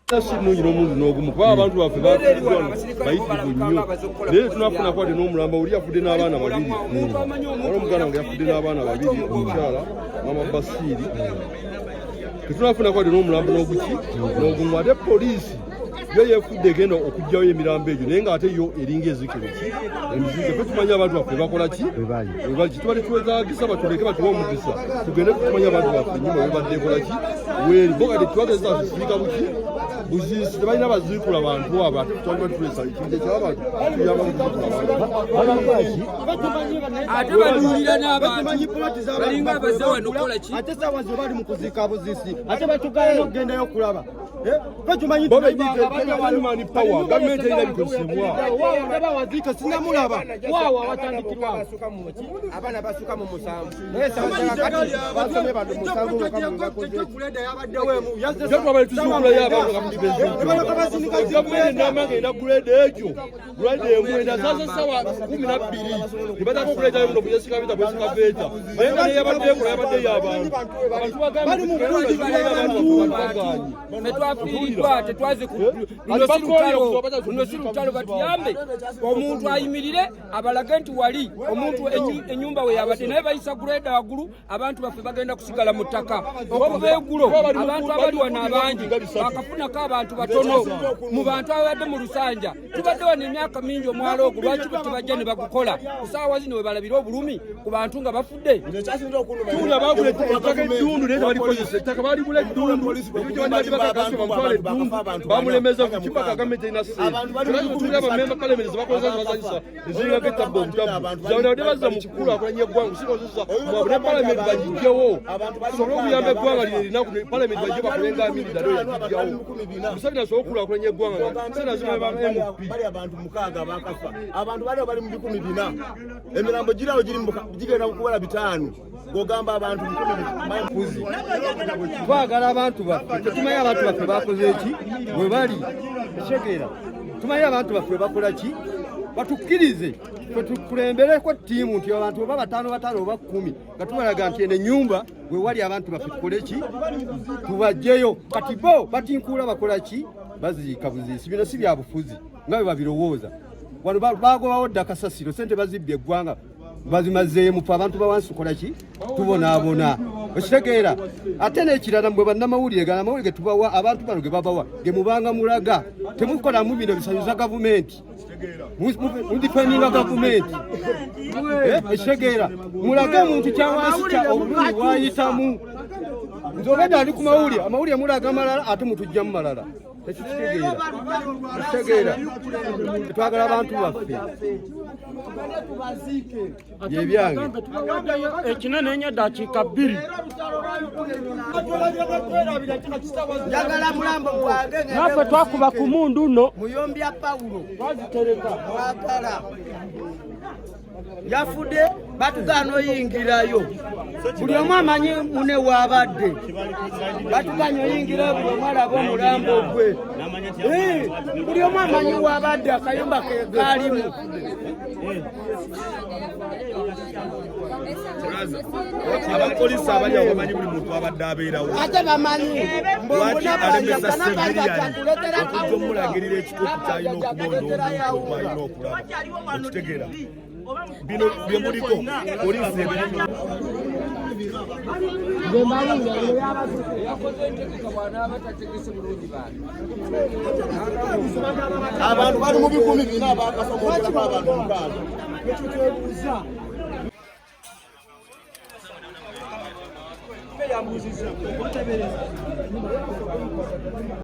Si nnungi n'omulundi n'ogumu, kuba abantu baffe bafiiriddwa wano bayitirivu nnyo, naye tetunafunako wadde n'omulambo. Oli yafudde n'abaana babiri, waliwo omuganda wange yafudde n'abaana babiri, omukyala mama Basiiri. Tetunafunako wadde n'omulambo n'oguki n'ogumu. Ate poliisi yo yefudde egenda okuggyayo emirambo egyo, naye ng'ate yo eringa ezikebeki emiziike. Fe tumanyi abantu baffe bakola ki, webali. Kitubadde twetagisa batuleke, batuwe omukisa tugende tumanye abantu baffe enyumba webadde ekola ki, weeri bo. Kati twageza tusiika buki buziisi, tebalina baziikula bantu abo. Ate tutandika tulesa ekintu ekyabantu tuyamba kuziikula abantu. Ate baduulira n'abantu balinga abaze wano kukola ki? Ate saawa zo bali mu kuziika buziisi, ate batugaana n'okugendayo okulaba. Tumanyi Bo human power, gavumenti erina bikozesebwa. Waziika sinamulaba waawo awatandikirwawo. Abaana basuka mu musanvu, naye kati basomye bantu musanvu. Twabale tuzuukulayo abantu nga tubezuukula. Gavumenti enamba nga erina grade egyo, grade emu enda zaza sawa 12 ne bataka okuleetayo buno buyesikaveeta bwesikaveeta, naye nga neyabadde ekola yabadde y'abantu. Abantu Bali mu kuziikula abantu. bagambye Ffe twafiiriddwa, tetwaze. Luno si lutalo, luno si lutalo. Batuyambe, omuntu ayimirire abalage nti wali omuntu ennyumba we yabadde, naye bayisa grade waggulu. Abantu baffe bagenda kusigala mu ttaka okuva eggulo. Abantu abali wano abangi bakafunako abantu batono mu bantu ababadde mu lusanja. Tubadde wano emyaka mingi. Omwalo ogwo lwaki tebajja ne bagukola ku saawa zino we balabire obulumi ku bantu nga bafudde? Tuwulira bagula ettaka eddundu, naye tebalikozesa. Ettaka baligula eddundu, ekyo kyebandibadde bakakasi bamutwala eddundu, bamulemeza ku kipaka. Gavumenti erina ssente. Tuwulira bamemba palamenti zebakozesa, zebazanyisa eziringako etabbu obutabbu zabadde bazza mu kukulaakulanya eggwanga, sikozesa mwabwe. Ne palamenti bagijjewo tusobole okuyamba eggwanga lino erinaku. Palamenti bajje bakole nga Amini Dada yagijjawo, Museveni asobole okukulaakulanya eggwanga nga sente zimwe ba MP. Bali abantu 6 abakafa, abantu bali bali mu 400, emirambo girawo gigenda kuwera 500, ng'ogamba abantu 1000. Fuzi twagala abantu baffe, tetumanyi abantu baffe bakoze eki, bwe bali. Ekitegeera, tumanyi abantu baffe bakola ki. Batukkirize fe tukulembereko ttiimu nti abantu oba bataano bataano oba 10, nga tubalaga nti eno ennyumba we wali abantu baffe, tukole ki, tubajjeyo. Kati bo batinkuula bakola ki? Baziika buziisi. Bino si bya bufuzi nga bwe babirowooza. Wano bagobawo dda kasasiro, sente bazibbye eggwanga bazimazeemu. Fe abantu bawansi tukola ki? Tubonaabona. Okitegeera? Ate n'ekirala, mbwe bannamawulire, gana amawulire ge tubawa, abantu bano ge babawa, ge mubanga mulaga, temukolamu bino bisanyuza gavumenti. Mudefendinga gavumenti. Ekitegeera, mulage omuntu kyawansi kya obulumi bwayitamu. Nze obedde ali ku mawulire, amawulire mulaga malala ate mutujjamu malala. Tekikitegeera. Ekitegeera, tetwagala abantu baffe byebyange. Ekinene enyo, dakiika 2. Njagala mulambo gwange. Naffe twakuba ku mundu nno. Muyombya Pawulo. Twazitereka. Mwagala yafudde, batugaana oyingirayo. Buli omu amanyi mune waabadde, batuganye oyingirayo. Buli omu alaba omulambo gwe. Buli omu amanyi waabadde, akayumba ke kaalimu. Abapoliisi abali awo bamanyi buli muntu abadde abeerawo. Ate bamanyi. Lwaki alemesa civilian okujja omulagirira ekituufu kyalina okulonda, omuntu gwalina okulaba? Okitegeera, bino bye muliko poliisi ebiri. Yakoze entegeka bw'anaaba tategese bulungi bantu. Abantu bali mu 400 abakafa, mwongerako abantu 6. Ekyo twebuuza.